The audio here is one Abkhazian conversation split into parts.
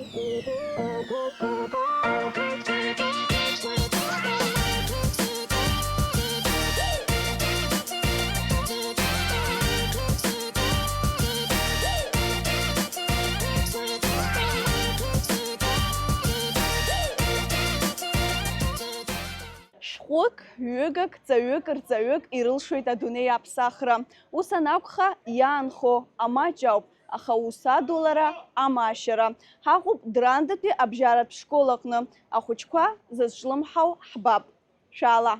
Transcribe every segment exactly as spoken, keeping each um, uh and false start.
Шәҟәык, ҩыгак, ҵаҩык, рҵаҩык ирылшоит адунеи аԥсахра. Ус анакәха, иаанхо амаҷ ауп, аха ус адулара амаашьара. Ҳаҟоуп Драндатәи абжьаратә школ аҟны. Ахәыҷқәа зазҿлымҳау ҳбап. Шәаала!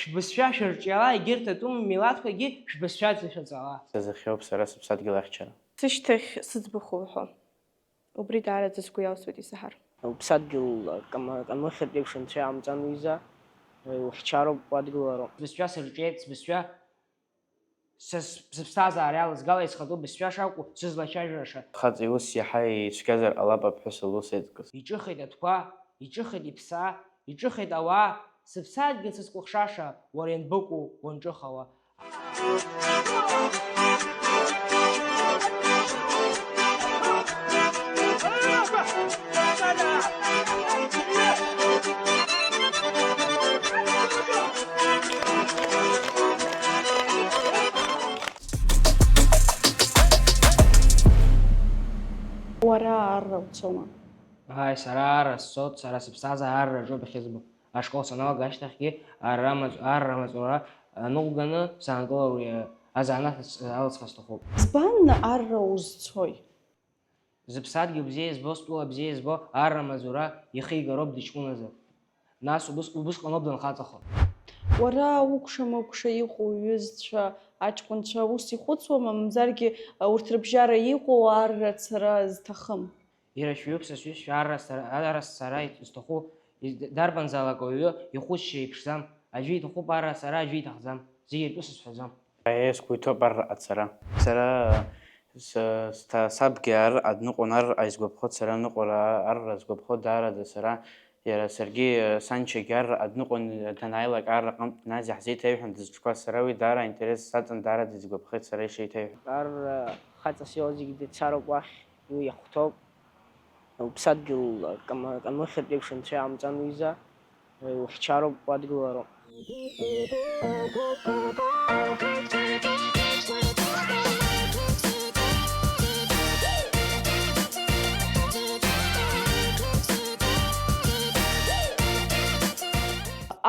Шәбызшәа шәырҿиала, егьырҭ атәым милаҭқәагьы шәбызшәа шәаҵала. Сазыхиоуп сара сыԥсадгьыл ахьчара. Сышьҭахь сыӡбахә уҳәо. Убри даараӡа сгәы иалсуеит исаҳар. Уԥсадгьыл кама-, камыхьыртә еиԥш анцәа иҟамҵан, уиза, ухьчароуп, уадгылароуп. Сбызшәа сырҿиеит, сбызшәа са с-, сыԥсҭазаара иалызгалеит, схатәы бызшәа шакәу сызлацәажәаша. Хаҵа иус иаҳа ицәгьазар ҟалап аԥҳәыс лус еиҵкыс. Иҿыхеит атәқәа, иҿыхеит иԥсаа, иҿыхеит ауаа, сыԥсадгьыл сызкәыхшаша, уара ианбыкәу уанҿыхауа? Уара арра уцома? Ааи, сара арра сцоит, сара сыԥсҭазаара арраҿоуп иахьызбо. Ашкол саналга ашьҭахьгьы арра маҵ-, арра маҵура аныҟәганы саанкылар уи азанааҭ алҵха сҭахуп. Избан арра узцои? Зыԥсадгьыл бзиа избо, стәыла бзиа избо арра маҵура ихигароуп дыҷкәыназар. Нас убыс, убысҟаноуп данхаҵахо. Уара укәша-мыкәша иҟоу уҩызцәа, аҷкәынцәа ус ихәыцуама, мамзаргьы урҭ рыбжьара иҟоу арра цара зҭахым? Ирацәаҩуп са сҩызцәа арра сара, арра сцара ит-, зҭаху, из-, дарбанзаалак ауаҩы ихәыцшьа иԥшӡам, аӡәы иҭахуп арра ацара, аӡәы иҭахӡам, зегьы ртәы сызҳәаӡом. Аиеи, сгәы иҭоуп арра ацара. Сара с-, сҭа-, сабгьы арраҟа дныҟәон, арраҟа изгәаԥхо сара ныҟәара, арра згәаԥхо даараӡа сара, иара саргьы, саншьагьы арраҟа дныҟәон, данааилак арраҟынтә дназ иаҳзеиҭеиҳәон дызҿқәаз, сара уи даара аинтерес саҵан, даараӡа изгәаԥхеит сара ишеиҭеиҳәо. Арра хаҵас иоуа зегьы дыцароуп уахь. Уи иахәҭоуп. Уԥсадгьыл кама-, камыхьыртә еиԥш анцәа иҟамҵан, уиза, ухьчароуп, уадгылароуп.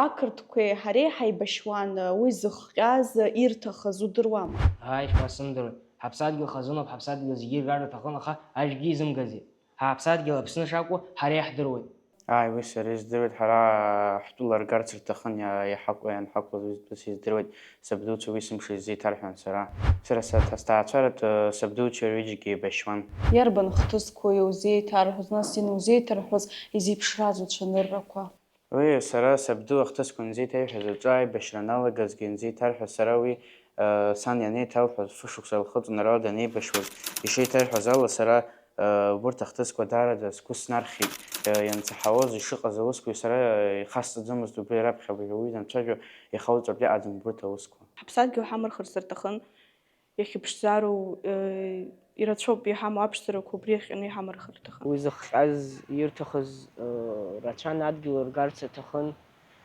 Ақырҭқәеи ҳареи ҳаибашьуан, уи зыхҟьаз, ирҭахыз удыруама? Ааи, ишԥасзымдыруеи? Ҳаԥсадгьыл хазыноуп, ҳаԥсадгьыл зегьы иргар рҭахын, аха аӡәгьы изымгази. Ҳаԥсадгьыл Аԥсны шакәу ҳара иаҳдыруеит. Ааи, уи сара издыруеит, ҳара ҳтәыла ргарц рҭахын, иа-, иаҳакәу ианҳақәлоз уи зтәыз издыруеит, сабдуцәа уи сымш изеиҭарҳәон сара. Сара са-, сҭаацәаратә, э, сабдуцәа рҩыџьагьы еибашьуан. Иарбан хҭысқәоу иузеиҭарҳәоз, нас ианузеиҭарҳәоз изеиԥшраз уцәаныррақәа? Уи сара сабду ахҭысқәа анзеиҭеиҳәаз, аҿы аибашьра аналагазгьы анзеиҭарҳәа, сара уи, э, сан ианеиҭалҳәоз, фышықәса лхыҵуан ара данеибашьуаз, ишеиҭарҳәаз ала, сара, э, убырҭ ахҭысқәа даараӡа сгәы снархьит. Э, ианцаҳауаз ишыҟаз аусқәа сара, э, ихасҵаӡомызт, убри раԥхьа уи данцәажәо ихауҵартә иҟаӡам убырҭ аусқәа. Ҳаԥсадгьыл ҳамырхырц рҭахын. Иахьыԥшӡароу, э, ирацәоуп иҳамоу аԥшӡарақәа, убри иахҟьаны иҳамырхыр рҭахын. Уи зыхҟьаз ирҭахыз, э, рацәан, адгьыл ргарц аҭахын,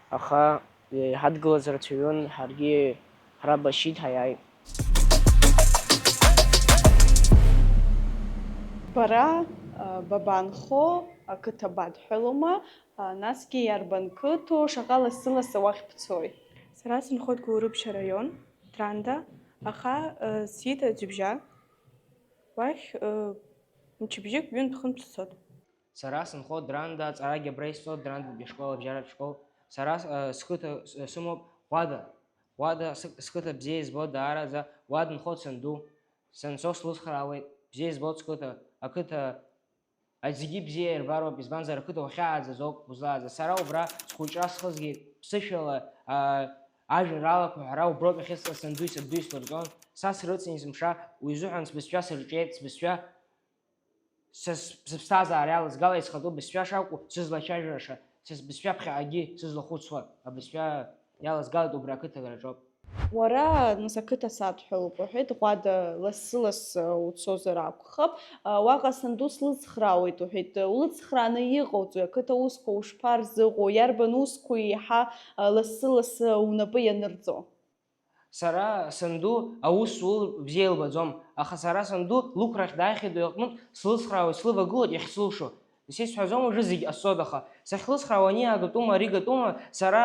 аха, э, иҳадгылаз рацәаҩын, ҳаргьы ҳрабашьит, ҳаиааит. Бара, э, бабанхо, ақыҭа бадҳәалома, э, насгьы иарбан қыҭоу, шаҟа лассы-лассы уахь бцои? Сара сынхоит Гәылрыԥшь араион. Дранда, аха, э, сиит аӡҩыбжьа, уахь, э, мчыбжьык ҩынтә-хынтә сцот. Сара сынхо Дранда, аҵарагьы абра исҵот, Драндатәи ашкол, абжьаратә школ. Сара, э, сқыҭа, с-, сымоуп Ӷәада. Ӷәада сы-, сқыҭа бзиа избо даараӡа, уа дынхоит санду. Санцо слыцхраауеит, бзиа избоит сқыҭа, ақыҭа Зегьы бзиа ирбароуп, избанзар, ақыҭа уахьааӡаз ауп узлааӡаз. Сара убра схәыҷра схызгеит, ԥсышәала, аа, ажәеинраалақәа ҳәара уброуп иахьысҵаз, сандуи сабдуи слырҵон. Са срыцын есымша, уи изыҳәан сбызшәа сырҿиеит, сбызшәа Са с-, сыԥсҭазаара иалызгалеит схатәы бызшәа шакәу, сызлацәажәаша, са сбызшәа ԥхьаҟагьы сызлахәыцуа абызшәа иалызгалеит убри ақыҭа агараҿоуп. Уара, нас, ақыҭа садҳәалоуп уҳәеит, Ӷәада, лассы-лассы уцозар акәхап. Уаҟа санду слыцхраауеит уҳәеит. Улыцхрааны иҟауҵои, ақыҭа усқәа ушԥарзыҟоу, иарбан усқәоу еиҳа лассы-лассы унапы ианырҵо? Сара санду аус зуа бзиа илбаӡом, аха сара санду лықәрахь дааихьеит уи аҟнытә слыцхраауеит, слывагылоит иахьсылшо. Исзеиҳәаӡом уажәы зегь ҟасҵоит, аха сахьлыцхраауа ани агатәума, ари гатәума, сара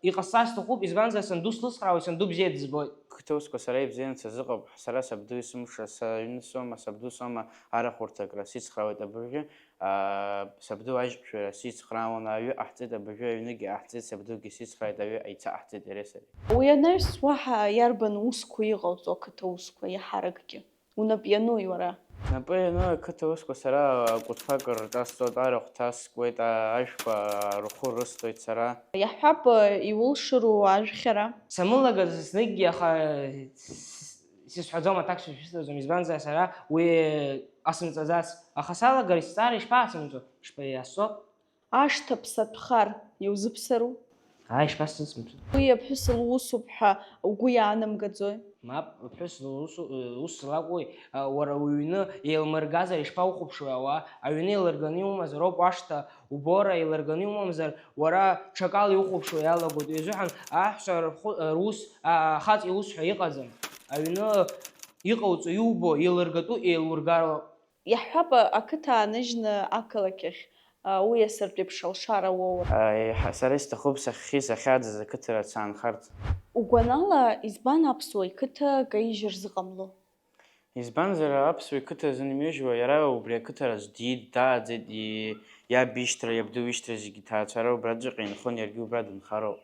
иҟасҵар сҭахуп, избанзар санду слыцхраауеит, санду бзиа дызбоит. Қыҭа усқәа сара ибзианы сазыҟоуп, сара сабду исымша, сыҩны соума, сабду соума, арахә урҭакра сицхраауеит абыржәы, аа, сабду ажәтәшәара сицхраауан, аҩы ҟаҳҵеит абыржәы, аҩныгьы ҟаҳҵеит, сабдугьы сицхрааит, аҩы аица ҟаҳҵеит иареи сареи. Уи анаҩс уаҳа иарбан усқәа иҟауҵо ақыҭа усқәа иаҳаракгьы? Унап иану уара? Напы иану ақыҭа усқәа сара акәытқәа акыр рҿасҵоит, арахә ҭаскуеит, а-, ажәқәа рхәы рысҭоит сара. Иаҳҳәап, иулшару ажәхьара? Самылагаз зныкгьы, аха с-, сызҳәаӡом, аҭак сышәысҭаӡом, избанзар сара уи ҟасымҵаӡац. Аха салагар, исҵаара ишԥаасымҵо? Ишԥаиасо? Ашҭа ԥсатәхар иузыԥсару? Ааи, ишԥасзыԥсымҵо? Уи аԥҳәыс лусуп ҳәа угәы иаанамгаӡои? Мап, аԥҳәыс лусу-, ус злакәуи? А, уара уҩны еилмыргазар ишԥаухәаԥшуеи ауаа? Аҩны еилырганы иумазароуп уашҭа, убора еилырганы иумамзар, уара ҽакала иухәаԥшуа иалагоит. Уи азыҳәан аҳәса рхәы-, рус, а, ахаҵа иус ҳәа иҟаӡам. Аҩны иҟауҵо иубо, еилыргатәу еилургароуп. Иаҳҳәап, ақыҭа ааныжьны ақалақь ахь, а, уи асыртә еиԥш алшара уоур. А, еиҳа-, сара исҭахуп сахьхьи сахьааӡаз ақыҭа рацәа аанхарц. Угәанала, избан аԥсуа иқыҭа каижьыр зыҟамло? Избанзар, аԥсуа иқыҭа зынмыжьуа, иара убри ақыҭа аҿы диит, дааӡеит, и-, иаб ишьҭра, иабду ишьҭра зегьы ҭаацәара убраҵәҟьа инхон, иаргьы убра дынхароуп.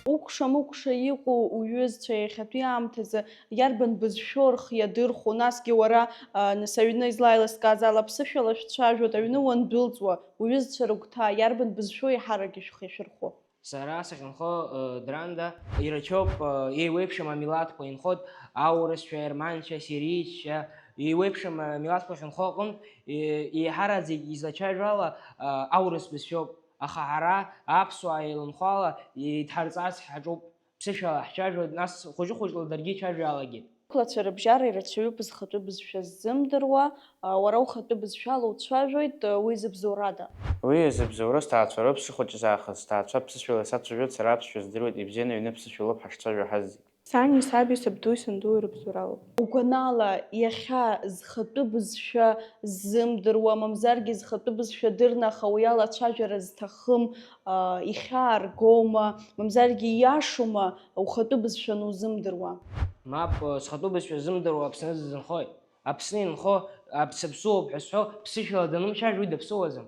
Укәша-мыкәша иҟоу уҩызцәа иахьатәи аамҭазы иарбан бызшәоу рхы иадырхәо, насгьы уара, а, нас аҩны излааилыскааз ала ԥсышәала шәцәажәоит, аҩны уандәылҵуа, уҩызцәа рыгәҭа иарбан бызшәоу еиҳарак ишәхы ишәырхәо? Сара сахьынхо, э, Дранда, ирацәоуп, э, еиуеиԥшым амилаҭқәа, инхоит аурысцәа, ерманцәа, сириеццәа, еиуеиԥшым амилаҭқәа ахьынхо аҟынтә, е-, еиҳараӡак излацәажәо ала, э, аурыс бызшәоуп, аха ҳара, аԥсуаа еиланхо ала, идҳарҵарц ҳаҿуп, ԥсышәала ҳцәажәоит, нас хәыҷы-хәыҷла даргьы ицәажәо иалагеит. Лацәа рыбжьара ирацәаҩуп зхатәы бызшәа ззымдыруа, а, уара ухатәы бызшәала уцәажәоит, а, уи зыбзоурада? Уи зыбзоуроу сҭаацәароуп сшыхәыҷыз аахыс, сҭаацәа ԥсышәала исацәажәоит, сара аԥсшәа здыруеит, ибзианы аҩны ԥсышәалоуп ҳашцәажәо ҳазегь. Сани саби сабдуи сандуи рыбзоуралоуп. Угәанала, иахьа зхатәы бызшәа ззымдыруа, мамзаргьы зхатәы бызшәа дырны, аха уи ала ацәажәара зҭахым, а, ихьааргома, мамзаргьы ииашоума ухатәы бызшәа анузымдыруа? Мап, схатәы бызшәа ззымдыруа Аԥсны дызынхои? Аԥсны инхо, аԥсаԥсыуоуп ҳәа зҳәо, ԥсышәала данымцәажәо, уи даԥсыуаӡам.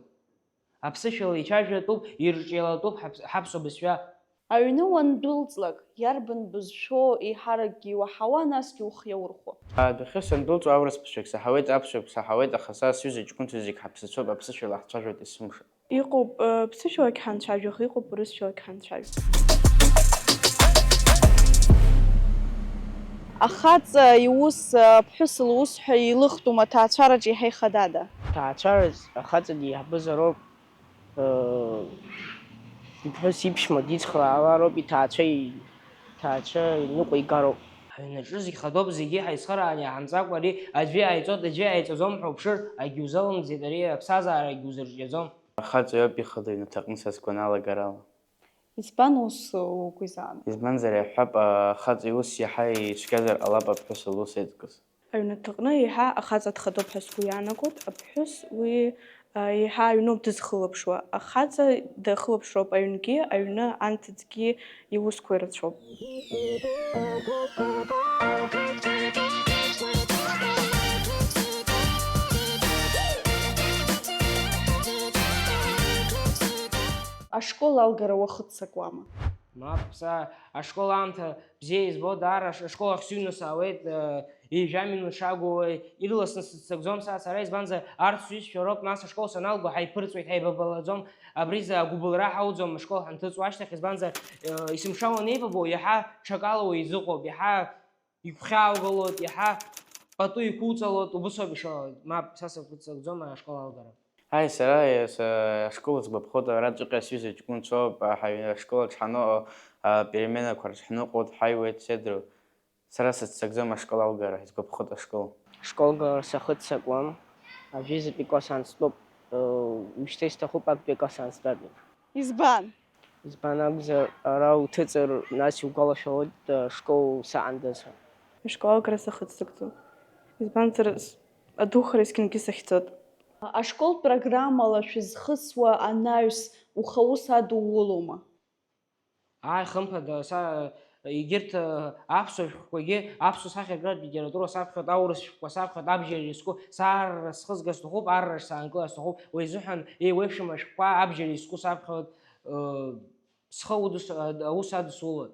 Аԥсышәала ицәажәатәуп, ирҿиалатәуп ҳаԥ-, ҳаԥсуа бызшәа. Аҩны уандәылҵлак, иарбан бызшәоу еиҳаракгьы иуаҳауа, насгьы ухы иаурхәо? Адәахьы сандәылҵуа аурыс бызшәагь саҳауеит, аԥсшәагь саҳауеит, аха са сҩыза ҷкәынцәа зегь ҳаԥсацәоуп, аԥсышәала ҳцәажәоит есымша. Иҟоуп, э, ԥсышәалак ҳанцәажәо, аха иҟоуп урысшәалак ҳанцәажәо. Ахаҵа иус, э, ԥҳәыс лус ҳәа еилыхтәума, ҭаацәараҿ иаҳа ихадада? Ҭаацәараҿ ахаҵа диаҳбызароуп, э, иԥҳәыс иԥшәма дицхраалароуп, иҭаацәа и-, ҭаацәа иныҟәигароуп. Ҳаҩнаҿы зегь хадоуп, зегьы ҳаицхырааны иҳамҵакәа, ари аӡәы иааиҵоит, аӡәы иааиҵаӡом ҳәа уԥшыр, агьузалымҵит, ари аԥсҭазаарагь узырҿиаӡом. Ахаҵа иоуп ихадоу аҩнаҭаҟны са сгәаналагарала. Избан ус угәы изаанагоит? Избанзар, иаҳҳәап, ахаҵа иус иаҳа ицәгьазар ҟалап аԥҳәыс лус еиҵкыс. Аҩнаҭаҟны еиҳа ахаҵа дхатәуп ҳәа сгәы иаанагоит. Аԥҳәыс уи, а, еиҳа аҩноуп дызхылаԥшуа. Ахаҵа дахылаԥшроуп аҩнгьы, аҩны анҭыҵгьы иусқәа ирацәоуп. Ашкол алгара уахыццакуама? Мап, са ашкол аамҭа бзиа избо, даара аш-, ашкол ахь сыҩны саауеит, э, ҩажәа минуҭ шагу, э, ирласны сыццакӡом са, сара, избанзар, арҭ сҩызцәа роуп, нас ашкол саналго ҳаиԥырҵуеит, ҳаибабалаӡом, абри за агәыбылра ҳауӡом ашкол ҳанҭыҵуа ашьҭахь, избанзар, э, есымша уанеибабо, иаҳа ҽакала уеизыҟоуп, иаҳа игәхьааугалоит, иаҳа пату иқәуҵалоит, убыс ауп ишыҟало, мап, са саҟәыҵӡом ашкол алгара. Ааи, сара, са ашкол сгәаԥхоит, ара ҵәҟьа сҩыза ҷкәынцәоуп, ҳаҩны ашкол аҿы ҳаныҟоу, апеременақәа рҿы ҳныҟәоит, ҳаиуеит, сеидру. Сара сыццакӡом ашкол алгара, исгәаԥхоит ашкол. Ашкол алгара сахыццакуам, ажәизатәи класс анстәуп, ушьҭа исҭахуп актәи акласс анстәатәи. Избан? Избан акәзар, ара уҭыҵыр, нас иугәалашәалоит, э, школ саандаз ҳәа. Ашкол алгара сахыццакӡом. Избанзар, с-, адухара есқьынгьы сахьӡоит. Ашколтә программала шәызхысуа анаҩс ухаус адулома? Ааи, хымԥада, са, егьырҭ, э, аԥсуа шәҟәқәагьы, аԥсуа сахьаркыратә литература саԥхьоит, аурыс шәҟәқәа саԥхьоит, абџьар изку, саарра схызга сҭахуп, арра саанкыла сҭахуп, уи азыҳәан еиуеиԥшым ашәҟәқәа абџьар изку саԥхьоит, э, схы удыс-, аус адысулоит.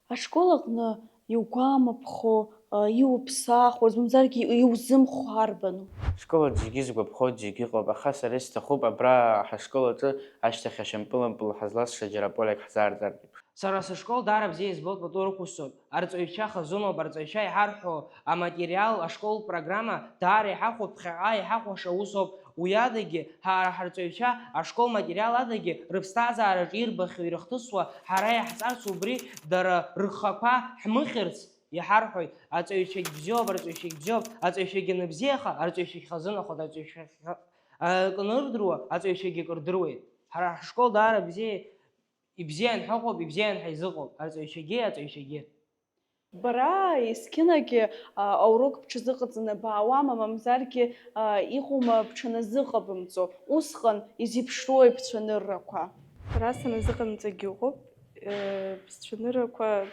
Ашкол аҟны иугәамԥхо, иуԥсахуаз, мамзаргьы иузымхо арбану? Ашкол аҿы зегьы згәаԥхо зегьы ыҟоуп, аха сара исҭахуп абра ҳашкол аҿы ашьҭахь ашьампылампыл ҳазлазша џьара полиак ҳзаарҵартә еиԥш. Сара сышкол даара бзиа избоит, пату рықәысҵоит. Арҵаҩцәа хазыноуп, арҵаҩцәа иҳарҳәо аматериал, ашколтә программа даара иҳахәо, ԥхьаҟа иҳахәаша усоуп. Уи адагьы, ҳара ҳарҵаҩцәа ашкол материал адагьы рыԥсҭазаараҿ ирбахьоу, ирыхҭысуа ҳара иаҳҵарц, убри дара рхақәа ҳмыхьырц иҳарҳәоит. Аҵаҩцәагь бзиоуп, арҵаҩцәагь бзиоуп, аҵаҩцәагь аныбзиаха, арҵаҩцәагь хазынахоит, аҵаҩцәагь ха-, акы анырдыруа, аҵаҩцәагьы акыр дыруеит. Ҳара ҳашкол даара бзиа, ибзиан ҳаҟоуп, ибзиан ҳаизыҟоуп, арҵаҩцәагьы, аҵаҩцәагьы. Бара есқьынагьы, а, аурок бҽазыҟаҵаны баауама, мамзаргьы, а, иҟоума бҽаназыҟабымҵо? Усҟан изеиԥшроуи бцәаныррақәа? Сара саназыҟамҵагьы ыҟоуп, э, сцәаныррақәа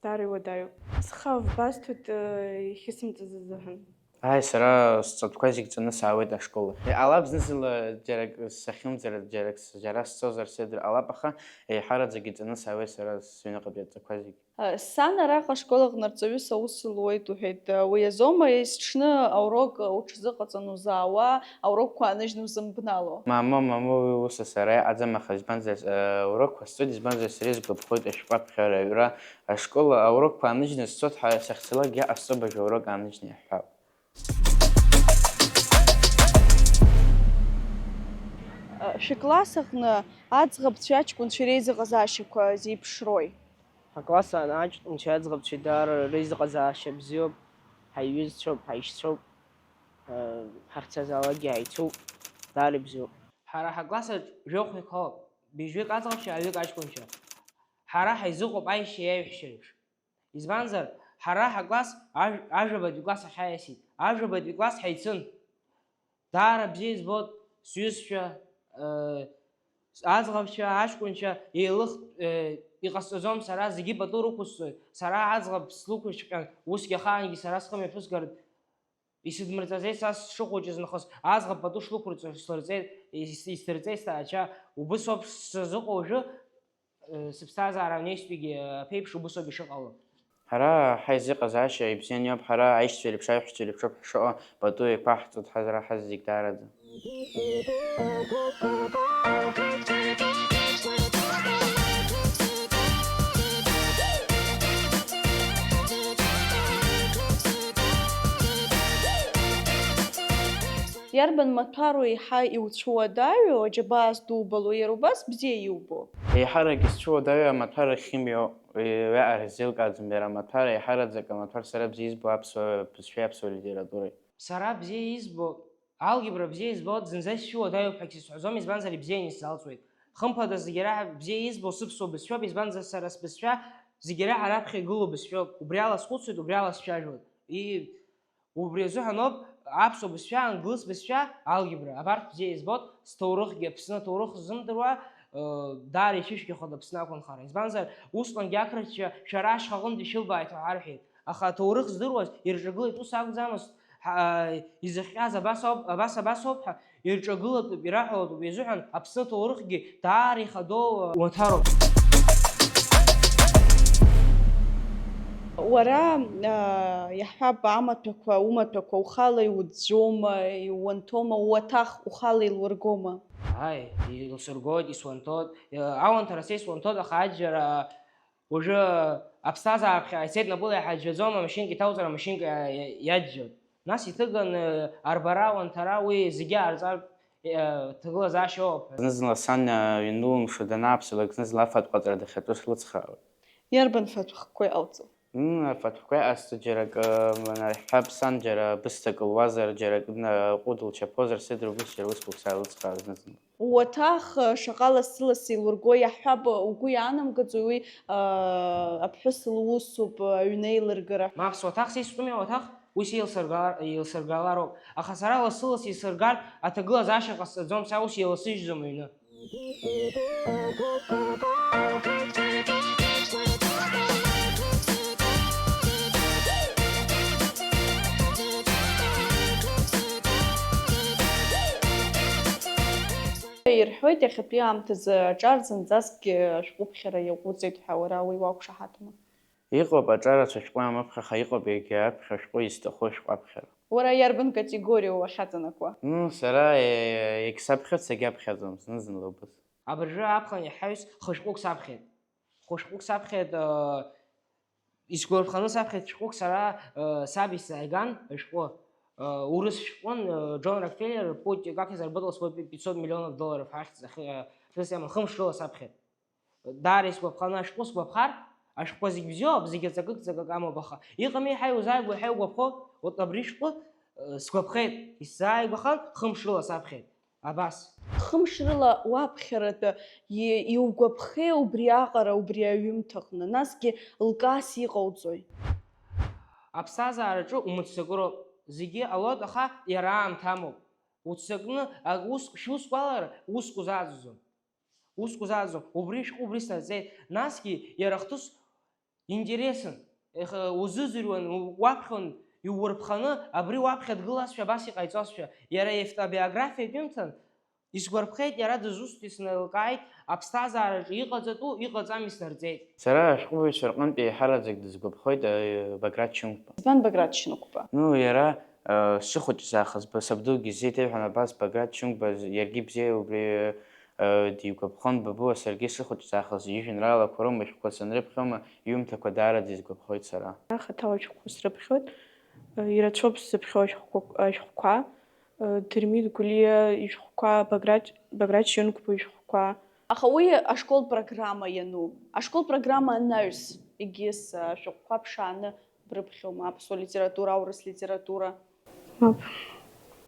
даара иуадаҩуп. Схы авбасҭоит, э, ихьысымҵаз азыҳәан. Ааи, сара сҵатәқәа зегь ҵаны саауеит ашкол ахь. Иҟалап зны-зынла џьарак сахьымӡар, џьарак с-, џьара сцозар сеидыр ҟалап, аха еиҳараӡак иҵаны саауеит сара сыҩныҟатәи адҵақәа зегь. Сан араҟа ашкол аҟны арҵаҩыс аус луеит уҳәеит. Уи азоума есҽны аурок уҽазыҟаҵаны узаауа, аурокқәа ааныжьны узымбнало? Мамоу, мамоу, уи ус сара иҟаӡам, аха избанзар, аурокқәа сҵоит, избанзар, сара исгәаԥхоит ашәҟәы аԥхьара аҩра. Ашкол аурокқәа ааныжьны сцоит, ҳа-, сахьцалакгьы иҟасҵо абыржәы аурок ааныжьны иаҳҳәап. Шәыкласс аҟны аӡӷабцәеи аҷкәынцәеи реизыҟазаашьақәа зеиԥшрои? Ҳакласс аан аҷкәынцәеи аӡӷабцәеи даара реизыҟазаашьа бзиоуп, ҳаиҩызцәоуп, ҳаишьцәоуп, ҳахьцазаалакгьы ҳаицуп, даара ибзиоуп. Ҳара ҳакласс аҿ жәохәҩык ҳауп, быжьҩык аӡӷабцәа, ҩажәик аҷкәынцәа. Ҳара ҳаизыҟоуп аишьцәеи аиҳәшьцәеи реиԥш. Избанзар, ҳара ҳакласс ажә-, ажәабатәи класс ахь ҳаиасит. Ажәабатәи класс ҳаицын. Даара бзиа избоит сҩызцәа, э, аӡӷабцәа, аҷкәынцәа, еилых-, э, иҟасҵаӡом, сара зегьы пату рықәысҵоит. Сара аӡӷаб слықәыжьхьан, усгьы ахаангьы сара схы мҩаԥысгартә исыдмырҵаӡеит, са сшыхәыҷыз нахыс аӡӷаб пату шлықәырҵо слырҵеит, ис-, исдырҵеит сҭаацәа. Убыс ауп сзыҟоу уажәы. Сыԥсҭазаара анеистәигьы аԥеиԥш убыс ауп ишыҟало. Ҳара ҳаизыҟазаашьа ибзианы иоуп, ҳара аишьцәа реиԥш, аиҳәшьцәа реиԥш ауп ҳшыҟоу, пату еиқәаҳҵоит ҳара ҳазегь даараӡа. Иарбан маҭәару еиҳа иуцәуадаҩу, аџьабаа здубало, иара убас бзиа иубо? Еиҳарак исцәуадаҩу амаҭәар ахьымҩоу, уи аҟара исзеилкааӡом, иара амаҭәар, еиҳараӡак амаҭәар сара бзиа избо аԥсуа бызшәеи аԥсуа литературеи. Сара бзиа избо, алгебра бзиа избо, зынӡа исцәуадаҩуп ҳәагьы сызҳәаӡом, избанзар, ибзианы исзалҵуеит. Хымԥада, зегь реиҳа бзиа избо сыԥсуа бызшәоуп, избанзар, сара сбызшәа зегь реиҳа раԥхьа игылоу бызшәоуп, убри ала схәыцуеит, убри ала сцәажәоит. И-, Убри азыҳәан ауп аԥсуа бызшәа, англыз бызшәа, алгебра, абарҭ бзиа избоит, сҭоурыхгьы, Аԥсны аҭоурых ззымдыруа, ыы, даара ицәышәкьахоит Аԥсны ақәынхара. Избанзар, усҟангьы ақырҭцәа шәара ашьха аҟынтәи шәылбааит ҳәа ҳарҳәеит. Аха аҭоурых здыруаз ирҿагылеит, ус акәӡамызт, ҳа-, изыхҟьаз абас ауп, абас, абас ауп ҳәа ирҿагылатәуп, ираҳәалатәуп, уи азыҳәан Аԥсны аҭоурыхгьы даара ихадоу, ыы, уаҭароуп. Уара, аа, иаҳҳәап, амаҭәақәа, умаҭәақәа ухала иуӡәӡәоума, иууанҭоума, уаҭах ухала илургома? Ааи, илсыргоит, исуанҭоит. Ауанҭара са исуанҭоит, аха аџьара уажәы аԥсҭазаара ԥхьаҟа ицеит, напыла иаҳа џьаӡом, амашьынк иҭауҵар, амашьынк иа-, иа-, иаџьӡоит. Нас иҭыганы арбара, ауанҭара, уи зегьы аарҵартә, иа-, ҭагылазаашьа ыҟоуп ҳәа. Зны-зынла сан, а, ианылымшо данааԥсалак, зны-зынла афатә ҟаҵара дахьаҿу срылыцхраауеит. Иарбан фатә хкқәа иҟалҵо? Мм, афатәқәа иҟасҵо џьара акы, мана, иаҳҳәап, сан џьара бысҭак луазар, џьара акы, ҟәыд лчаԥозар, сеидру, убыс џьара усқәак саалыцхраауеит зны-зынла. Уаҭах, шаҟа лассы-лассы илурго, иаҳҳәап, угәы иаанамгаӡои уи, аа, аԥҳәыс лусуп, аҩны еилыргара? Мап, суаҭах, са истәуми ауаҭах, уи сеилсыргар-, еилсыргалароуп. Аха сара лассы-лассы исыргартә аҭагылазаашьа ҟасҵаӡом, са ус еиласыжьӡом аҩны. Ирҳәоит, иахьатәи аамҭазы аҿар зынӡаскгьы ашәҟәыԥхьара иаҟәыҵит ҳәа, уара уи уақәшаҳаҭума? Иҟоуп аҿар ацәашәҟәы амыԥхьаха, иҟоуп егьи аԥхьа ашәҟәы изҭаху ашәҟәы аԥхьара. Уара иарбан категориа уахьаҵанакуа? Ну, сара, е-, егьсаԥхьарц егьаԥхьаӡом, зны-зынла убыс. Абыржәы аԥхын иаҳаҩс хышәҟәык саԥхьеит. Хышәҟәык саԥхьеит, э, исгәарԥханы саԥхьеит шәҟәык сара, э, саб исзааиган ашәҟәы. Э, урыс шәҟәын, э, Джон Рокфеллер, путь, как я заработал свой пятьсот миллионов долларов, ахьӡ ахы-, э, ахьӡ иаман, хымш рыла саԥхьеит. Даара исгәаԥханы ашәҟәы сгәаԥхар, ашәҟәқәа зегь бзиоуп, зегь ҵакык-ҵакык амоуп, аха иҟами еиҳа иузааигәоу, еиҳа иугәаԥхо, вот абри шәҟәы, э, сгәаԥхеит, исзааигәахан, хымш рыла саԥхьеит. Абас. Хымш рыла уаԥхьаратәы и-, иугәаԥхеи убри аҟара, убри аҩымҭаҟны, насгьы лкаас иҟауҵои? Аԥсҭазаараҿы умыццакыроуп, зегьы ҟалоит, аха иара аамҭа амоуп. Уццакны, а, ус, шәусқәа алара, уск узаҵаӡом. Уск узаҵаӡом, убри шәҟәы убри снаӡеит, насгьы иара ахҭыс интересын, ех-, узыӡырҩуан, у-, уаԥхьон, иуурԥханы, абри уаԥхьа дгылазшәа, абас иҟаиҵозшәа, иара иавтобиографиатә ҩымҭан, исгәарԥхеит, иара дызусҭи сналкааит, аԥсҭазаараҿы иҟаҵатәу, иҟаҵами снарҵеит. Сара ашәҟәыҩҩцәа рҟынтә еиҳараӡак дысгәаԥхоит, э, Баграт Чынқәба. Избан Баграт Чынқәба? Ну, иара, э, сшыхәыҷыз аахыс ба-, сабдугьы изеиҭеиҳәан абас, Баграт Чынқәба з-, иаргьы бзиа убри, э, дигәаԥхон, бабуа саргьы сшыхәыҷыз аахыс ижәеинраалақәа роума, ишәҟәқәа санрыԥхьома, иҩымҭақәа даараӡа изгәаԥхоит сара. Ахаҭа ашәҟәқәа срыԥхьоит, э, ирацәоуп сзыԥхьо ашәҟәқәа, ашәҟәқәа, э, Дырмит Гәлиа ишәҟәқәа, Баграт, Баграт Чынқәба ишәҟәқәа. Аха уи ашкол программа иану, ашкол программа анаҩс, егьыс, э, ашәҟәқәа ԥшааны брыԥхьома, аԥсуа литература, аурыс литература? Мап.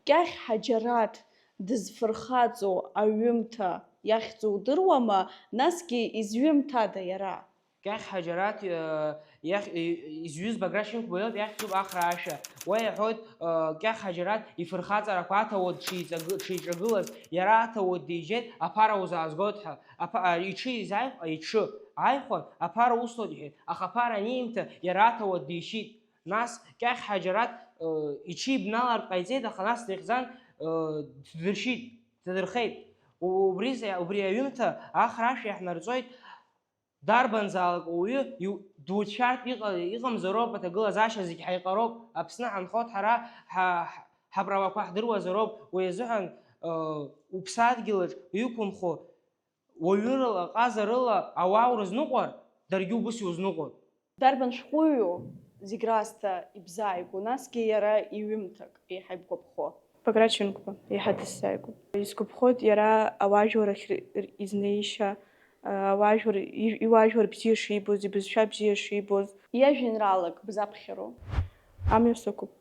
Кьахь Ҳаџьараҭ дызфырхаҵоу аҩымҭа иахьӡу удыруама, насгьы изҩымҭада иара? Кьахь Ҳаџьараҭ, э, иахь, и-, изҩыз Баграт Чынқәба иоуп, иахьӡуп Ахра ашәа. Уа иаҳәоит, э, Кьахь Ҳаџьараҭ ифырхаҵарақәа аҭауад дшиҵагы-, дшиҿагылаз, иара аҭауад диџьеит, аԥара узаазгоит ҳәа. Аԥа-, а, иҽы изааих-, иҽы ааихәан, аԥара усҭоит иҳәеит, аха аԥара аниимҭа, иара аҭауад дишьит. Нас Кьахь Ҳаџьараҭ, э, иҽибналартә ҟаиҵеит, аха нас дихьӡан, э, ддыршьит, дҭадырхеит. У-, убри зе-, убри аҩымҭа Ахра ашәа иаҳнарҵоит. Дарбанзаалак ауаҩы иу-, дуцәшәартә иҟа-, иҟамзароуп, аҭагылазаашьа зегь ҳаиҟароуп, Аԥсны ҳанхоит ҳара, ҳа-, ҳа-, ҳаправақәа ҳдыруазароуп, уи азыҳәан, э, уԥсадгьылаҿ иқәынхо уаҩырала, ҟазарыла ауаа урызныҟәар, даргьы убыс иузныҟәон. Дарбан шәҟәыҩҩу зегь раасҭа ибзааигәоу, насгьы иара иҩымҭак еиҳа ибгәаԥхо? Баграт Чынқәба, еиҳа дысзааигәоуп. Исгәаԥхоит иара ауаажәлар ахь р-, р-, изнеишьа, ауаажәлар, ижә-, иуаажәлар бзиа шибоз, ибызшәа бзиа шибоз. Иажәеинраалак бзаԥхьару? Амҩа сықәуп.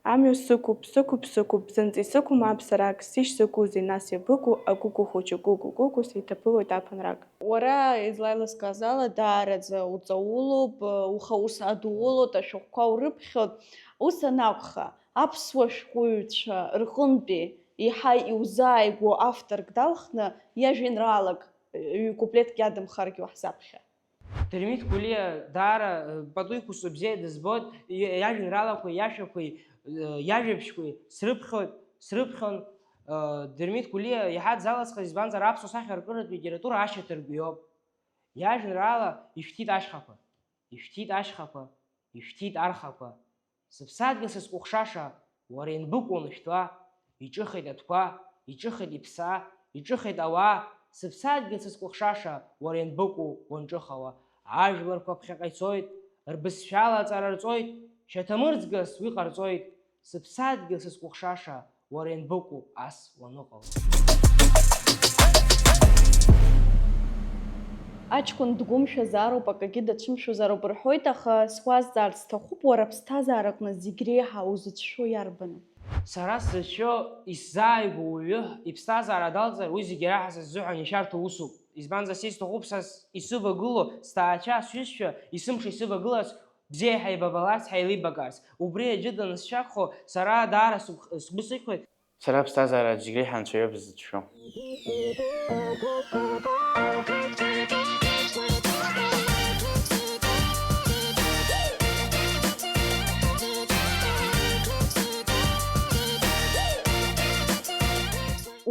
Амҩа сықәуп, сықәуп, сықәуп, бзанҵа исықәым аԥсарак, сышь закәызеи, нас иабыкәу, агәыгәу хәыҷы гәыгәу-гәыгәу, сеиҭаԥылоит аԥынрак. Уара, излаилыскааз ала, даараӡа уҵаулоуп, уха-, ус адуулоит, ашәҟәқәа урыԥхьоит. Ус анакәха, аԥсуа шәҟәыҩҩцәа рҟынтәи еиҳа иузааигәоу авторк далхны иажәеинраалак, ҩ-куплетк иадамхаргьы уаҳзаԥхьа. Дырмит Гәлиа даара, э, пату иқәысҵо бзиа дызбоит, и-, иажәеинраалақәеи, иашәақәеи, э, иажәабжьқәеи срыԥхьоит, срыԥхьон. Э, Дырмит Гәлиа иаҳа дзалысхыз, избанзар, аԥсуа сахьаркыратә литература ашьаҭаркҩы иоуп. Иажәеинраала Ишәҭит ашьхақәа, ишәҭит ашьхақәа, ишәҭит архақәа. Сыԥсадгьыл сызкәыхшаша, уара ианбыкәу уаншәҭуа? Иҿыхеит атәқәа, иҿыхеит иԥсаа, иҿыхеит ауаа, сыԥсадгьыл сызкәыхшаша, уара ианбыкәу уанҿыхауа? Ажәларқәа ԥхьаҟа ицоит, рбызшәала аҵара рҵоит, шьаҭамырӡгас уи ҟарҵоит, сыԥсадгьыл сызкәыхшаша, уара ианбыкәу ас уаныҟало? Аҷкәын дгәымшәазароуп, акагьы дацәымшәозароуп рҳәоит, аха суазҵаарц сҭахуп, уара аԥсҭазаараҟны зегь реиҳа узыцәшәо иарбану? Сара сзыцәшәо, исзааигәоу уаҩы иԥсҭазаара далҵыр, уи зегь реиҳа са сзыҳәан ишәарҭоу усуп. Избанзар, са исҭахуп са с-, исывагылоу сҭаацәа, сҩызцәа, есымша исывагыларц, бзиа ҳаибабаларц, ҳаилибакаарц. Убри аӡәы данысшәахо, сара даара сыгә-, сгәы сыхьуеит. Сара аԥсҭазаара зегь реиҳа анцәа иоуп сзыцәшәо.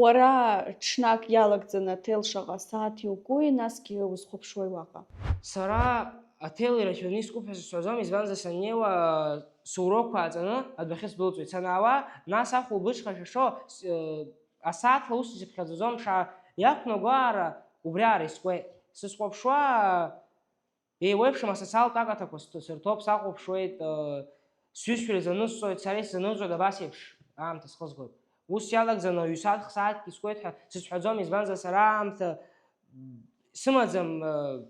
Уара ҽнак иалагӡаны аҭел шаҟа сааҭ иукуи, насгьы узхәаԥшуеи уаҟа? Сара аҭел ирацәаны искуп ҳәа сызҳәаӡом, избанзар, саннеиуа, сурокқәа ааҵаны адәахьы сдәылҵуеит. Санаауа, нас ахәылбыҽха шәашо, с-, э, асааҭла ус исыԥхьаӡаӡом, ша иақәнагоу аара убриаара искуеит. Сызхәаԥшуа, еиуеиԥшым асоциалтә акаҭақәа сҭ-, сырҭоуп, сахәаԥшуеит, э, сҩызцәа ирзанысҵоит, сара исзанысҵоит абас еиԥш аамҭа схызгоит. Ус иалагӡаны ҩ-сааҭк, сааҭк искуеит ҳәа сызҳәаӡом, избанзар, сара аамҭа, м, сымаӡам, э,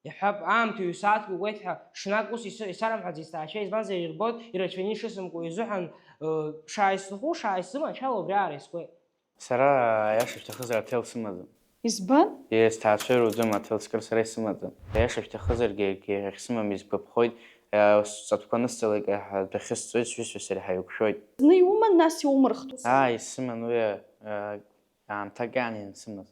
Иаҳҳәап, аамҭа ҩ-сааҭк укуеит ҳәа, ҽнак ус исы-, исарымҳәаӡеит сҭаацәа, избанзар, ирбоит ирацәаны ишысымкуа, изыҳәан, ыы, шааисҭаху, шааисыманшәало убриаҟара искуеит. Сара, аиаша шәҭахызар, аҭел сымаӡам. Избан? Е, сҭаацәа ируӡом, аҭел скыр сара исымаӡам. Аиаша шәҭахызаргьы, акгьы ахьсымам изгәаԥхоит, е, сҵатәқәа анысҵалак, аҳ-, адәахьы сҵоит, сҩызцәа сареи ҳаиқәшәоит. Зны иуман, нас иумырхт? Ааи, исыман уи, а, а, аамҭак иаан иансымаз.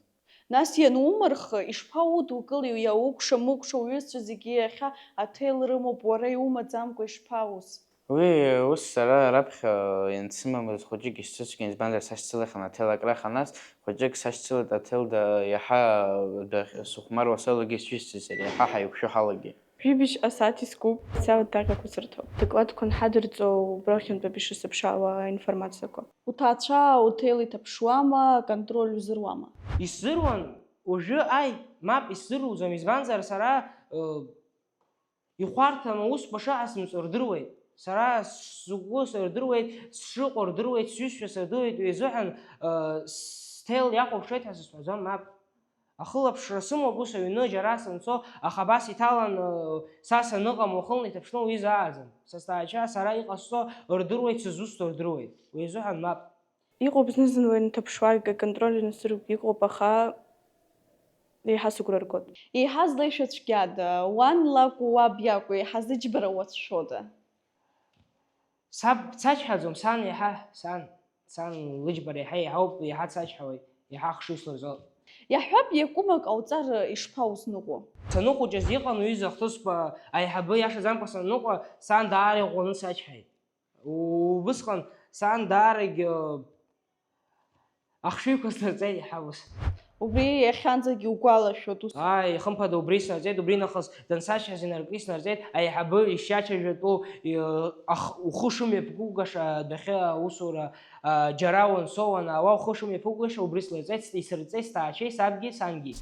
Нас ианумырх, ишԥаудукыли, иаукәша-мыкәша уҩызцәа зегьы иахьа аҭел рымоуп, уара иумаӡамкәа ишԥаус? Уи ус сара раԥхьа иансымамыз хәыҷык исцәыцәгьан, избанзар, сашьцылахьан аҭел акраха, нас хәыҷык сашьцылеит аҭел да-, иаҳа дәахь-, сыхәмаруа салагеит сҩызцәеи сареи, иаҳа ҳаиқәшәо ҳалагеит. Жәибжь асааҭ искуп. Сауадаҩрақәа сырҭоуп. Докладқәа анҳадырҵо убрахьынтәоуп ишысыԥшаауа аинформациақәа. Уҭаацәа уҭел иҭаԥшуама, аконтроль узыруама? Исзыруан, уажәы, аи, мап, исзыруӡом, избанзар, сара, ы, ихәарҭам аусқәа шыҟасымҵо рдыруеит. Сара сгәы сырдыруеит, сшыҟоу рдыруеит, сҩызцәа сырдыруеит, уи азыҳәан, ы, сҭел иахәаԥшуеит ҳәа сызҳәаӡом, мап. Ахылаԥшра сымоуп ус аҩны џьара санцо, аха абас иҭалан, ыы, са саныҟам уахынла иҭаԥшны уҩыза ааӡам. Са сҭаацәа сара иҟасҵо рдыруеит, сызусҭоу рдыруеит. Уи азыҳәан мап. Иҟоуп зны-зынла инҭаԥшуагь, аконтроль инасыргь иҟоуп, аха еиҳа сыгәра ргоит. Еиҳа злеишәа цәгьада, уан лакәу, уаб иакәу, еиҳа зыџьбара уацәшәода? Саб дсачҳаӡом, сан иаҳа, сан, сан лыџьбара иаҳа еиҳауп, иаҳа дсачҳауеит, иаҳа ахшыҩ слырҵоит. Иаҳҳәап, иакәымак ҟауҵар ишԥаузныҟәо? Саныхәыҷыз иҟан уҩыза ахҭысқәа, аиҳабы иашаӡамкәа санныҟәа, сан даара иӷәӷәаны дсачҳаит. Убысҟан сан даарагь, ы, ахшыҩқәа снарҵеит иаҳа ус. Убри иахьанӡагь иугәалашәоит ус? Ааи, хымԥада, убри снарҵеит, убри нахыс дансашьаз инаркны снарҵеит, аиҳабы ишиацәажәатәу, и-, ах-, ухы шымҩаԥугаша адәахьы аусура, а, џьара уанцо, уанаауа ухы шымҩаԥугаша убри слырҵеит, исырҵеит сҭаацәеи сабгьы сангьы.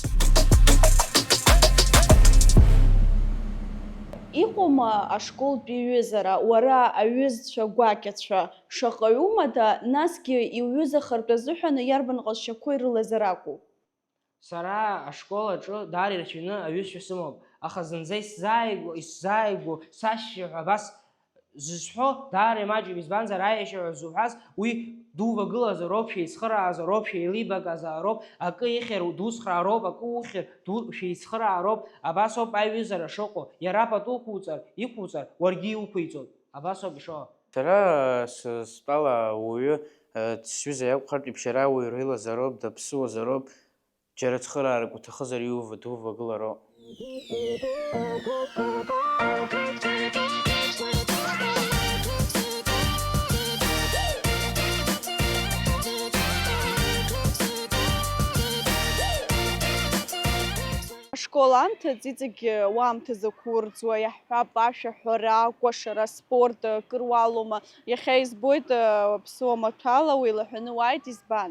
Иҟоума ашколтә иҩызара, уара аҩызцәа гәакьацәа, шаҟаҩ умада, насгьы иуҩызахартә азыҳәан иарбан ҟазшьақәоу ирылазар акәу? Сара ашкол аҿы даара ирацәаҩны аҩызцәа сымоуп, аха зынӡа исзааигәоу, исзааигәоу сашьцәа ҳәа абас зысҳәо даара имаҷуп, избанзар, аиашьа ҳәа зуҳәаз уи дувагылазароуп, шәеицхыраароуп, шәеилибаказароуп, акы ихьыр дуцхраароуп, акы ухьыр ду-, шәеицхыраароуп, абас ауп аиҩызара шыҟоу, иара пату қәуҵар, иқәуҵар, уаргьы иуқәиҵоит, абас ауп ишыҟоу. Сара с-, стәала ауаҩы, э, сҩыза иакәхартә еиԥш, иара ауаҩра илазароуп, даԥсыуазароуп, џьара цхыраарак уҭахызар иува-, дувагылароуп. Школ анҭыҵ, иҵегь уаамҭа закәу рӡуа, иаҳҳәап, ашәаҳәара, акәашара, аспорт, акыр уалоума? Иахьа избоит, аԥсуа маҭәала уеилаҳәаны уааит, избан?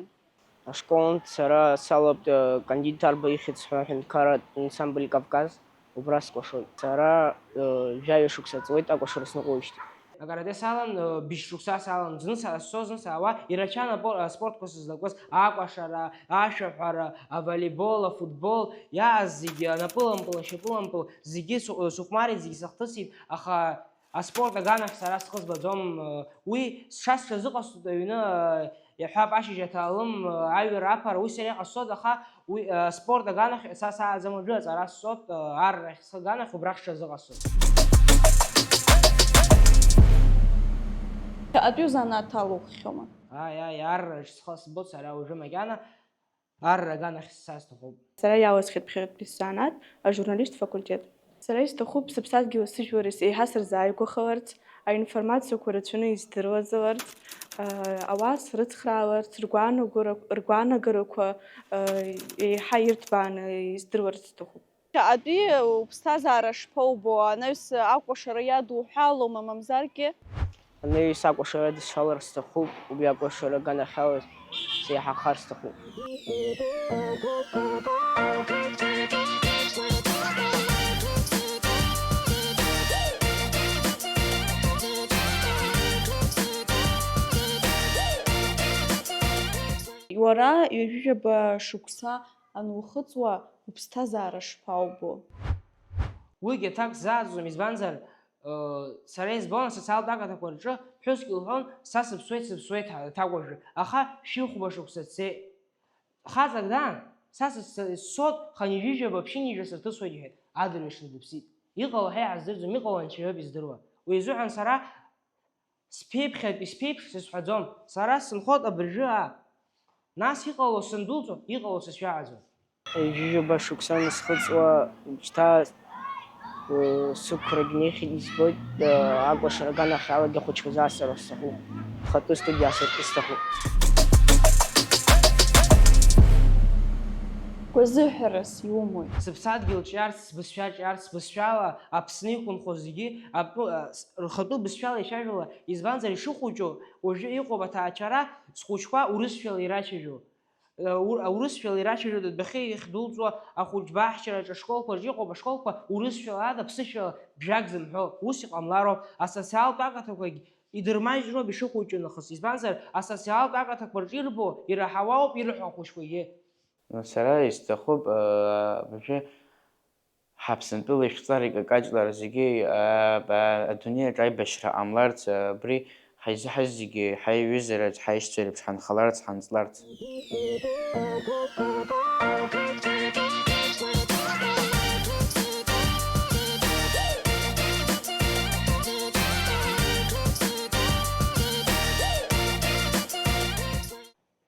Ашкол анҭ сара салоуп, э, Кандид Ҭарба ихьӡ ҳәа аҳәынҭқарратә ансамбль Кавказ, убра скәашоит. Сара, э, жәаҩа шықәса ҵуеит акәашара сныҟәоижьҭеи. Акарате салан, э, быжь шықәса салан, зны са-, сцо, зны саауа, ирацәан апо-, аспортқәа сызлакуаз, акәашара, ашәаҳәара, аволейбол, афутбол, иааз зегьы, анапылампыл, ашьапылампыл, зегьы сыхә-, сыхәмарит, зегьы сыхҭысит, аха аспорт аганахь сара схы збаӡом, э, уи сша сҽазыҟасҵоит аҩны, э, иаҳҳәап, ашьыжь аҭалым, э, аҩра аԥара, уи сара иҟасҵоит, аха уи, э, аспорт аганахь са сааӡам уажәы, аҵара сҵоит, э, аррахь схы аганахь убрахь сҽазыҟасҵоит. Ԥхьаҟатәи узанааҭ алуххьоума? Ааи, ааи, арраҿ схы сбоит сара уажәы макьана. Арра аганахь сцар сҭахуп. Сара иаласхьеит ԥхьаҟатәи сзанааҭ, ажурналист факультет. Сара исҭахуп сыԥсадгьыли сыжәлари еиҳа сырзааигәахаларц, аинформациақәа рацәаны издыруазаларц, ауаа срыцхрааларц, ргәаанагарақәа, ргәаанагарақәа еиҳа ирҭбааны издыруарц сҭахуп. Ԥхьаҟатәи уԥсҭазаара шԥоубо, анаҩс акәашара иадуҳәалома, мамзаргьы? Анаҩс акәашара дысшалар сҭахуп, убри акәашара аганахьала сеиҳахар сҭахуп. Уара ҩажәижәаба шықәса анухыҵуа, уԥсҭазаара шԥаубо? Уигьы аҭак сзааӡом, избанзар, Сара избон асоциалтә акаҭақәа рҿы ԥҳәыск илҳәон, са сыԥсуеит, сыԥсуеит ҳәа, аҭакәажә, аха шәи хәба шықәса цеит. Хаҵак даан, са сыццот хынҩажәижәаба ԥшьынҩажәа сырҭысуеит, иҳәеит, адырҩаҽны дыԥсит. Иҟало ҳа иҳаздырӡом, иҟало Анцәа иоуп издыруа. Уи изыҳәан сара сԥеиԥхьатәи сԥеиԥш сызҳәаӡом, сара сынхоит абыржәы аа. Нас иҟало сындәылҵуа, иҟало сызшәаҳәаӡом. Ҩажәижәаба шықәса анысхыҵуа, шьҭа, ы, сықәрагь нехьеит, избоит, ы, акәашара аганахьалагьы ахәыҷқәа заасыртыр сҭахуп. Хатәы студиа аасыртыр сҭахуп. Гәазыҳәарас иумои? Сыԥсадгьыл ҿиарц, сбызшәа ҿиарц, сбызшәала Аԥсны иқәынхо зегьы атәы, ы, с-, рхатәы бызшәала ишәажәала, избанзар ишыхәыҷу уажәы иҟоуп аҭаацәара, схәыҷқәа урысшәала ирацәажәо. Аур-, аурысшәала ирацәажәоит адәахьы иахьдәылҵуа ахәыҷ баҳчараҿы ашколқәа рҿы иҟоуп ашколқәа урысшәала ада ԥсышәала бжак зымҳәо, ус иҟамлароуп, асоциалтә акаҭақәагь идырмаҷроуп ишыхәыҷу нахыс, избанзар, асоциалтә акаҭақәа рҿы ирбо, ираҳауа ауп ирҳәо ахәыҷқәагьы. Сара исҭахуп, э, абыржәы Ҳаԥсынтәыла ихьӡара икакаҷлар зегьы, аа, ба-, адунеи аҿы аибашьра ҟамларц, абри ҳаизыҳаз зегьы ҳаиҩызараҿ ҳаишьцәа реиԥш ҳанхаларц, ҳанҵларц.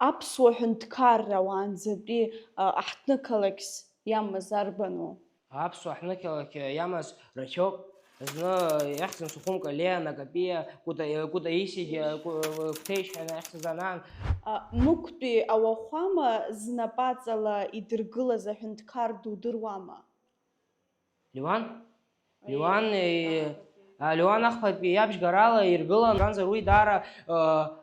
Аԥсуа ҳәынҭқарра уаанӡатәи, а, аҳҭнықалақьс иамаз арбану? Аԥсуа ҳәынҭқалақь иамаз рацәоуп. Зны иахьӡын Сухумкалиа, Накапиа, Кута-, Кутаисигьы, Ку-, Кәҭеишь ҳәа иахьӡыз анаан. А, Мықәтәи ауахәама знапаҵала идыргылаз аҳәынҭқар дудыруама? Леуан? Леуан, э, а, Леуан Ахԥатәи иабжьгарала иргылан, избанзар уи даара, э,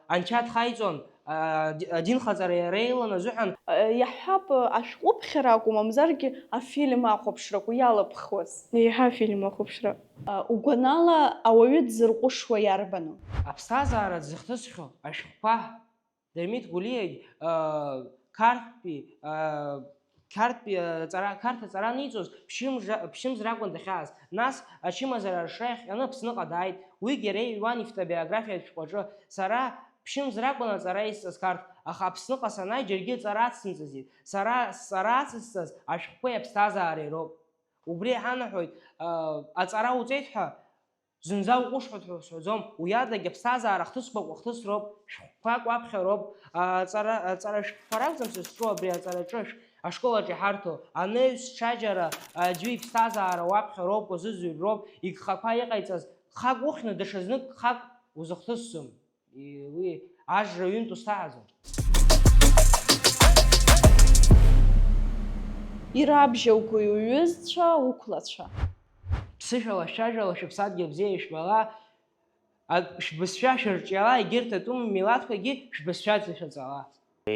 анцәа дхаиҵон, а, ди-, адинхаҵара иара илан азыҳәан. Э, иаҳҳәап, э, ашәҟәыԥхьара акәу, мамзаргьы афильм ахәаԥшрақәа иалыԥхуаз? Еиҳа афильм ахәаԥшра. А, угәанала, ауаҩы дзырҟәышуа иарбану? Аԥсҭазаара дзыхҭысхьоу ашәҟәқәа. Дырмит Гәлиагь, аа, Қарҭтәи, аа, Қарҭтәи аҵара, Қарҭ аҵара аниҵоз ԥшьымз-, ԥшьымз ракәын дахьааз. Нас ачымазара ашра иахҟьаны Аԥсныҟа дааит. Уигьы иара иҩуан ифтобиографиатә шәҟәаҿы. Сара ԥшьымз ракәын аҵара исҵаз Қарҭ, аха Аԥсныҟа санааи, џьаргьы аҵара ацсымҵаӡеит. Сара сҵара ацысҵаз ашәҟәқәеи аԥсҭазаареи роуп. Убри иҳанаҳәоит, аа, аҵара уҵеит ҳәа, Зынӡа уҟәышхоит ҳәа усҳәаӡом, уи адагь аԥсҭазаара хҭысқәак уахҭысроуп, шәҟәқәак уаԥхьароуп, аҵара, аҵара шәҟәқәа ракәӡам сызҿу абри аҵараҿы, ашкол аҿы иҳарҭо, анаҩс ҽаџьара аӡәы иԥсҭазаара уаԥхьароуп, уазыӡырҩроуп, игхақәа иҟаиҵаз, хак ухьны даҽазнык хак узыхҭысӡом, и-, уи ажра ҩынтә узҭаҳаӡом. Ирабжьаугои уҩызцәа, уқәлацәа? Ԥсышәала, шәажәала, шәыԥсадгьыл бзиа ишәбала, а, шәбызшәа шәырҿиала, егьырҭ атәым милаҭқәагьы шәбызшәа ӡышәаҵала.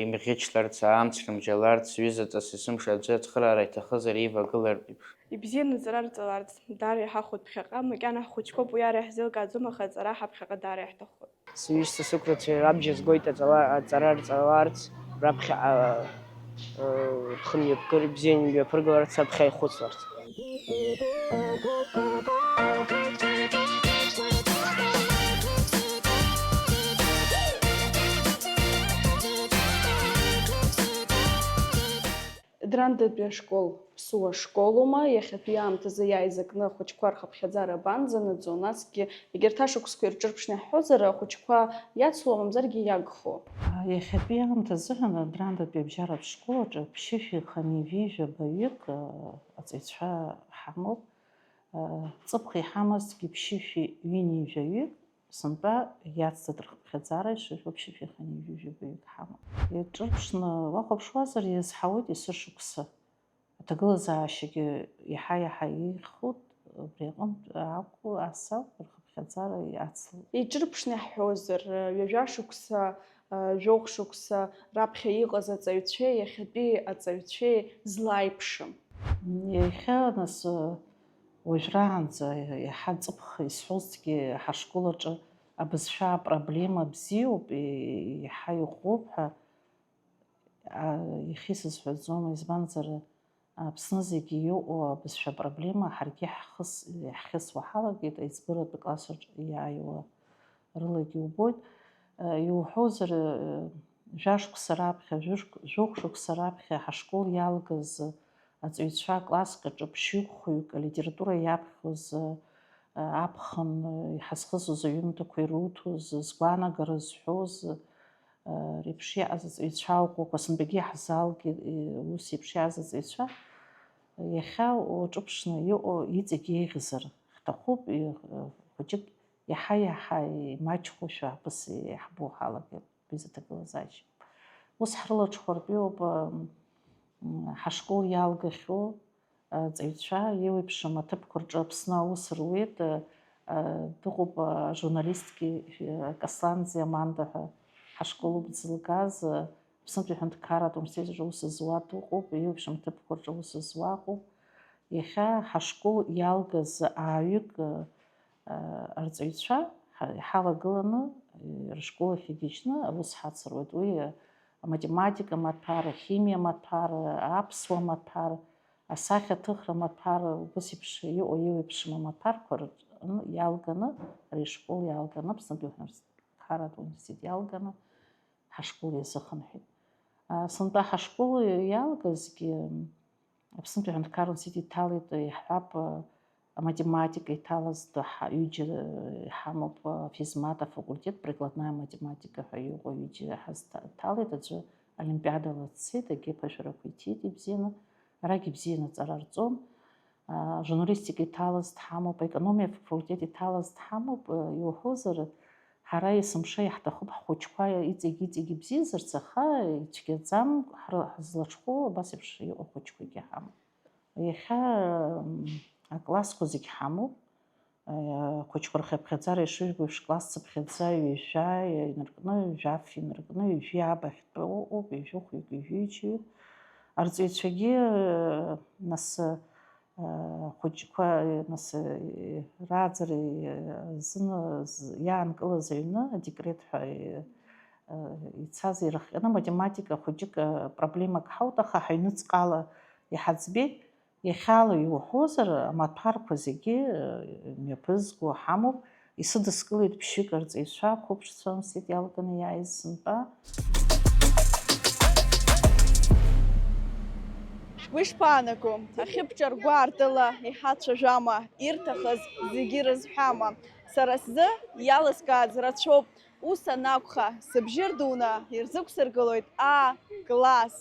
Имӷьычларц, амц рымжьаларц, ҩызаҵас есымша аӡәы ацхыраара иҭахызар еивагылартә еиԥш. Ибзианы аҵара рҵаларц, даара иҳахәоит ԥхьаҟа, макьана ҳхәыҷқәоуп, уи ара иаҳзеилкааӡом, аха аҵара ҳаԥхьаҟа даара иаҳҭаххоит. Сҩызцәа сықәрацәа рабџьар згоит аҵара, аҵара рҵаларц, раԥхьаҟа, ы, рхы мҩаԥгар, ибзианы имҩаԥыргаларц, раԥхьа ихәыцларц. Драндатәи ашкол ԥсуа школума, иахьатәи аамҭазы иааиз акны ахәыҷқәа рхыԥхьаӡара абанӡанаӡо, насгьы егьырҭ ашықәсқәа ирҿырԥшны иаҳҳәозар, ахәыҷқәа иацло мамзаргьы иагхо? Иахьатәи аамҭа азыҳәан Драндатәи абжьаратә школ аҿы ԥшьышәи хынҩажәи жәабаҩык, ы, аҵаҩцәа ҳамоуп. Ы, ҵыԥх иҳамазҭгьы ԥшьышәи ҩынҩажәаҩык, сынтәа иацҵат рхыԥхьаӡара ишыжәуа ԥшьышәи хынҩажәи жәабаҩык ҳамоуп. Ирҿырԥшны уахәаԥшуазар, иазҳауеит есышықәса. Аҭагылазаашьагьы иаҳа-иаҳа еиӷьхоит, убри аҟынтә акәу, ас ауп, рхыԥхьаӡара иацлеит. Иҿырԥшны иаҳҳәозар, ҩажәа шықәса, жәохә шықәса раԥхьа иҟаз аҵаҩцәеи иахьатәи аҵаҩцәеи злаиԥшым? Иахьа, нас, уажәраанӡа иаҳа ҵыԥх исҳәозҭгьы ҳашкол аҿы абызшәа апроблема бзиоуп, иаҳа иӷәӷәоуп ҳәа, а, иахьа исызҳәаӡом, избанзар, Аԥсны зегьы иҟоу абызшәа проблема ҳаргьы ҳхыс-, иаҳхьысуа ҳалагеит, аиҵбыратәи классаҿ иааиуа рылагьы убоит. Иуҳәозар, жәашықәса раԥхьа, жәышк-, жәохә шықәса раԥхьа ҳашкол иалгаз аҵаҩцәа класск аҿы ԥшьҩык-хәҩык алитература иаԥхьоз, аԥхын иҳазхысыз аҩымҭақәа ируҭоз, згәаанагара зҳәоз, реиԥш иҟаз аҵаҩцәа ауп, сынтәагьы иаҳзаалгеит, ус еиԥш иҟаз аҵаҩцәа. Иахьа уҿыԥшны иҟоу иҵегь еиӷьзар ҳҭахуп, хәыҷык иаҳа-иаҳа имаҷхошәа аҳәыс иаҳбо ҳалагеит, ҩыза ҭагылазаашьа. Ус ҳрылаҽхәартәиуп, м, ҳашкол иалгахьоу, Аҵаҩцәа еиуеиԥшым аҭыԥқәа рҿы Аԥсны аус руеит. Дыҟоуп ажурналистки Касланӡе Аманда ҳәа ҳашкол ауп дзылгаз. Аԥснытәи аҳәынҭқарратә университет аҿы аус зуа дыҟоуп, еиуеиԥшым аҭыԥқәа рҿы аус зуа ыҟоуп. Иахьа ҳашкол иалгаз ааҩык арҵаҩцәа ҳа-, иҳалагыланы, рышкол ахь игьежьны аус ҳацыруеит. Уи аматематика маҭәар, ахимиа маҭәар, аԥсуа маҭәар, асахьаҭыхра маҭәар, убас еиԥш иҟоу еиуеиԥшым амаҭәарқәа рҿы иалганы, ари ашкол иалганы, Аԥснытәи аҳәынҭқарратә университет иалганы, ҳашкол иазыхынҳәит. Сынтәа ҳашкол иалгазгьы, Аԥснытәи аҳәынҭқарратә университет иҭалеит, иаҳҳәап, аматематика иҭалаз даҳа-, ҩыџьа иҳамоуп, афизмат афакультет, прикладная математика ҳәа иҟоу ҩыџьа ҳазҭа-, ҭалеит, аӡәы олимпиадала дцеит, егьи аԥышәарақәа иҭиит ибзианы, арагь ибзианы аҵара рҵон. А, журналистика иҭалаз дҳамоуп, аекономиа афакультет иҭалаз дҳамоуп, а, иуҳәозар, ҳара есымша иаҳҭахуп ҳхәыҷқәа иҵегь-иҵегь ибзиазарц, аха ицәгьаӡам, ҳры-, ҳзылаҽхәоу абас еиԥш иҟоу ахәыҷқәагьы ҳамоуп. Иахьа, м, аклассқәа зегь ҳамоуп. Ахәыҷқәа рхыԥхьаӡара ишыжәбо еиԥш, класс цыԥхьаӡа ҩажәа инаркны, ҩажәа аф инаркны, ҩажәи ааб ахьтәоу ыҟоуп, ҩажәи хәҩык, ҩажәи ҩыџьаҩык. Арҵаҩцәагьы, нас, ахәыҷқәа, нас, рааӡара азын, з-, иаанкылаз аҩны, адекрет ҳәа, ицаз ирыхҟьаны, математика хәыҷык, проблемак ҳауҭ, аха ҳаҩныҵҟала иҳаӡбеит. Иахьала иуҳәозар, амаҭәарқәа зегьы, э, мҩаԥызго ҳамоуп. Исыдыскылеит ԥшьҩык арҵаҩцәа, қәыԥшцәа, мсит иалганы иааиз сынтәа. Шәгәы ишԥаанаго, ахьы бҿаргәаартыла иҳацәажәама, ирҭахыз зегьы рызҳәама? Сара сзы иалыскааз рацәоуп. Ус анакәха, сыбжьы рдуны ирзықәсыргылоит А класс.